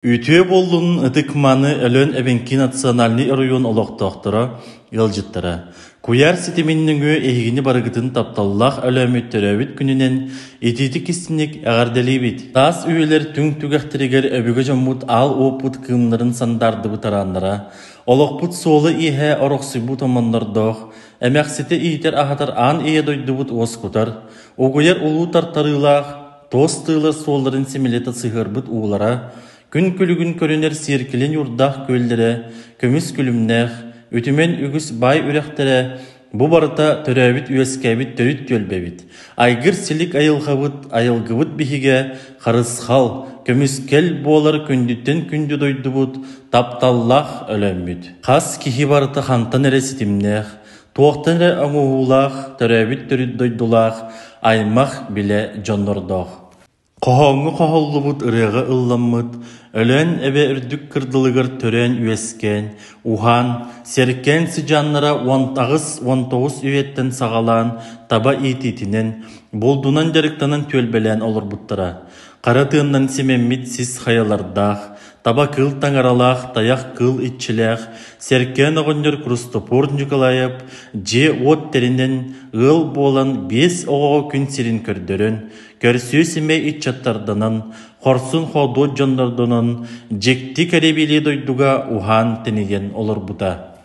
Үтүө буоллун ытык-мааны Өлөөн эбэҥки национальнай оройуон олохтоохторо, ыалдьыттара! Куйаар ситимин нөҥүө эһигини барыгытын тапталлаах Өлөөммүт төрөөбүт күнүнэн итиитик-истиҥник эҕэрдэлиибит! Таас үйэлэр түҥ түгэхтэригэр өбүгэ дьоммут аал уоппут кыымнарын сандаардыбыт арааннара, олохпут суола-ииһэ орохсуйбут омоннордоох, эмэхситэ иитэр-аһатар аан ийэ дойдубут уоскутар, угуйар улуу тартарыылаах, Туос тыылар суолларын симэлитэ сыһыарбыт уулара, күн күлүгүн көрүнэр сиэркилэ ньуурдаах күөллэрэ, көмүс күлүмнээх, үтүмэн үгүс баай үрэхтэрэ бу барыта төрөөбүт-үөскээбит төрүт түөлбэбит, айгыр-силик айылҕабыт, айылгыбыт биһигэ, харысхал, көмүскэл буолар күндүттэн күндү дойдубут, тапталлаах Өлөөммүт. Хас киһи барыта хантан эрэ ситимнээх, Туохтан эрэ оҥоһуулаах, төрөөбүт төрүт дойдулаах, аймах билэ дьоннордоох. Хоһооҥҥо хоһуллубут ырыаҕа ылламмыт, Өлөөн эбэ үрдүк кырдалыгар төрөөн-үөскээн, уһаан, сэркээн сыдьааннара 18-19 үйэттэн саҕалаан таба иитиитинэн, булдунан дьарыктанан түөлбэлээн олорбуттара. Хара тыаннан симэммит сис хайалардаах, таба кыыл таҥаралаах, тайах кыыл иччилээх, Сэркээн оҕонньор Христофор Николаев дьиэ-уот тэринэн, ыал буолан биэс оҕоҕо күн сирин көрдөрөн, көрсүө-симэй ыччаттарданан, хорсун-хоодуот дьоннордонон, дьикти кэрэбили дойдуга уһаан-тэнийэн олорбута.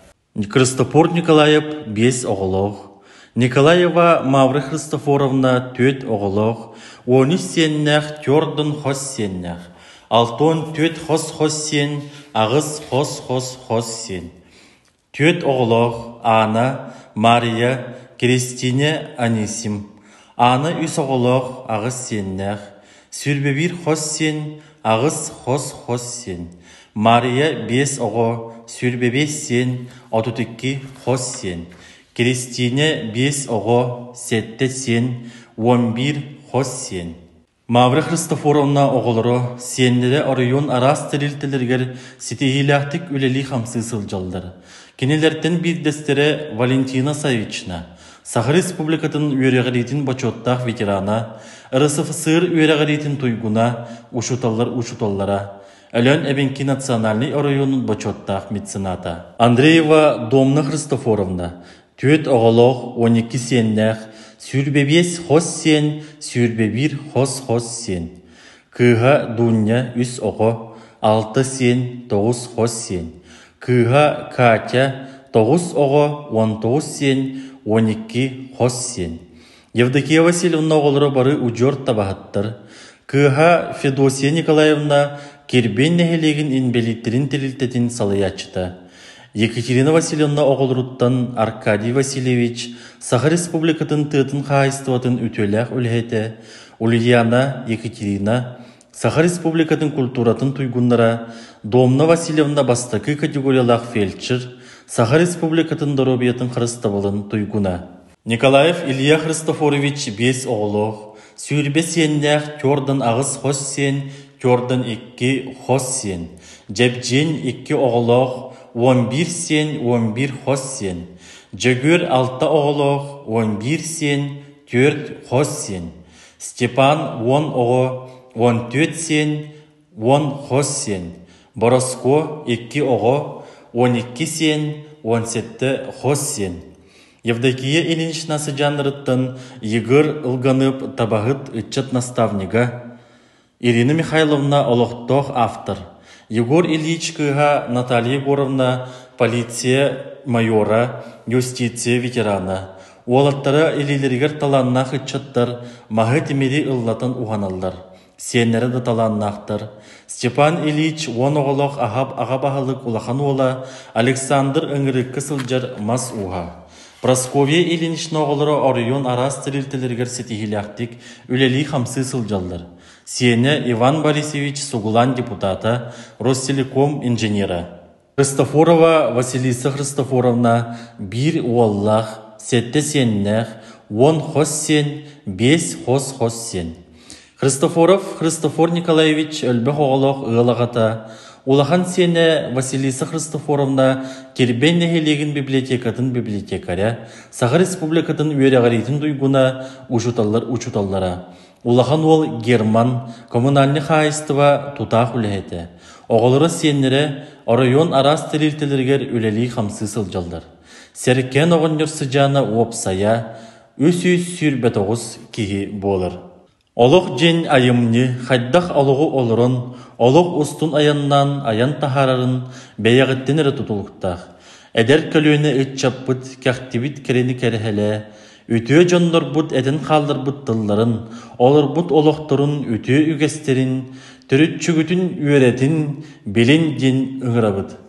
Христофор Николаев биэс оҕолоох, Николаева Мавра Христофоровна түөрт оҕолоох, 13 сиэннээх Тёрдон хос сиэннээх, 64 хос-хос сиэн, аҕыс хос-хос-хос сиэн. Түөрт оҕолоох Аана, Мария, Кристина, Анисим. Аана үс оҕолоох, аҕыс сиэннээх, 21 хос сиэн, аҕыс хос-хос сиэн. Мария биэс оҕо, 25 сиэн, 32 хос сиэн. Киристиинэ биэс оҕо, сэттэ сиэн, 11 хос сиэн. Мавра Христофоровна оҕолоро, сиэннэрэ оройуон араас тэрилтэлэригэр ситиһиилээхтик үлэлии-хамсыы сылдьаллар. Кинилэртэн биирдэстэрэ Валентина Савична, Саха Республикатын үөрэҕириитин бочуоттаах ветерана, РСФСР үөрэҕириитин туйгуна, учууталлар учууталлара, Өлөөн эбэҥки национальнай оройуонун бочуоттаах мецената. Андреева Домна Христофоровна, түөрт оҕолоох, 12 сиэннээх, 25 хос сиэн, 21 хос-хос сиэн. Кыыһа Дуня үс оҕо, алта сиэн, тоҕус хос сиэн. Кыыһа Катя тоҕус оҕо, 19 сиэн, 12 хос сиэн. Евдокия Васильевна оҕолоро бары удьуор табаһыттар. Кыыһа Федосия Николаевна Кирбин нэһилиэгин инбэлииттэрин тэрилтэтин салайааччыта. Екатерина Васильевна оҕолоруттан Аркадий Васильевич Саха Республикатын тыатын хаһаайыстыбатын үтүөлээх үлэһитэ, Ульяна Екатерина Саха Республикатын культуратын туйгуннара Домна Васильевна бастакы категориялаах фельдшер, Саха Республикатын доруобуйатын харыстабылын туйгуна. Николаев Илья Христофорович биэс оҕолоох, 20 сиэннээх Тёрдан аҕыс хос сиэн, Тёрдан икки хос сиэн, Дьэбдьиэн икки оҕолоох, 11 сиэн, 11 хос сиэн, Дьөгүөр алта оҕолоох, 11 сиэн, түөрт хос сиэн, Степан уон оҕо, 14 сиэн, уон хос сиэн, Бороскуо икки оҕо, 12 сиэн, 17 хос сиэн. Евдокия Ильинична сыдьааннарыттан Егор Ылганып табаһыт ыччат наставнига, Ирина Михайловна олохтоох автор, Егор Ильич кыыһа Наталья Егоровна полиция майора, юстиция ветерана, уолаттара илиилэригэр талааннаах ыччаттар маһы-тимири ыллатан уһаналлар, сиэннэрэ да талааннаахтар. Степан Ильич уон оҕолоох аҕа, аҕа баһылык улахан уола Александр ыҥырыкка сылдьар мас ууһа. Прасковья Ильинична оҕолоро оройуон араас тэрилтэлэригэр ситиһиилээхтик үлэлии-хамсыы сылдьаллар. Сиэнэ Иван Борисович Сугулаан депутата, Ростелеком инженера. Христофорова Василиса Христофоровна биир уоллаах, сэттэ сиэннээх, уон хос сиэн, биэс хос-хос сиэн. Христофоров Христофор Николаевич элбэх оҕолоох ыал аҕата, улахан сиэнэ Василиса Христофоровна Кирбэй нэһилиэгин библиотекатын библиотекаря, Саха Республикатын үөрэҕириитин туйгуна, учууталлар учууталлара. Улахан уол Герман коммунальнай хаһаайыстыба тутаах үлэһитэ. Оҕолоро сиэннэрэ оройуон араас тэрилтэлэригэр үлэлии-хамсыы сылдьаллар. Сэркээн оҕонньор сыдьаана уопсайа 329 киһи буолар. Олох диэн айымньы хайдах олоҕу олорон, олох устун айаннаан айан таһаарарын бэйэҕиттэн эрэ тутулуктаах. Эдэр көлүөнэ ыччаппыт кэхтибит кэрэни кэрэһэлээ, үтүө дьоннорбут этэн хаалларбыт тылларын, олорбут олохторун үтүө үгэстэрин, төрүччүгүтүн үөрэтин, билин диэн ыҥырабыт.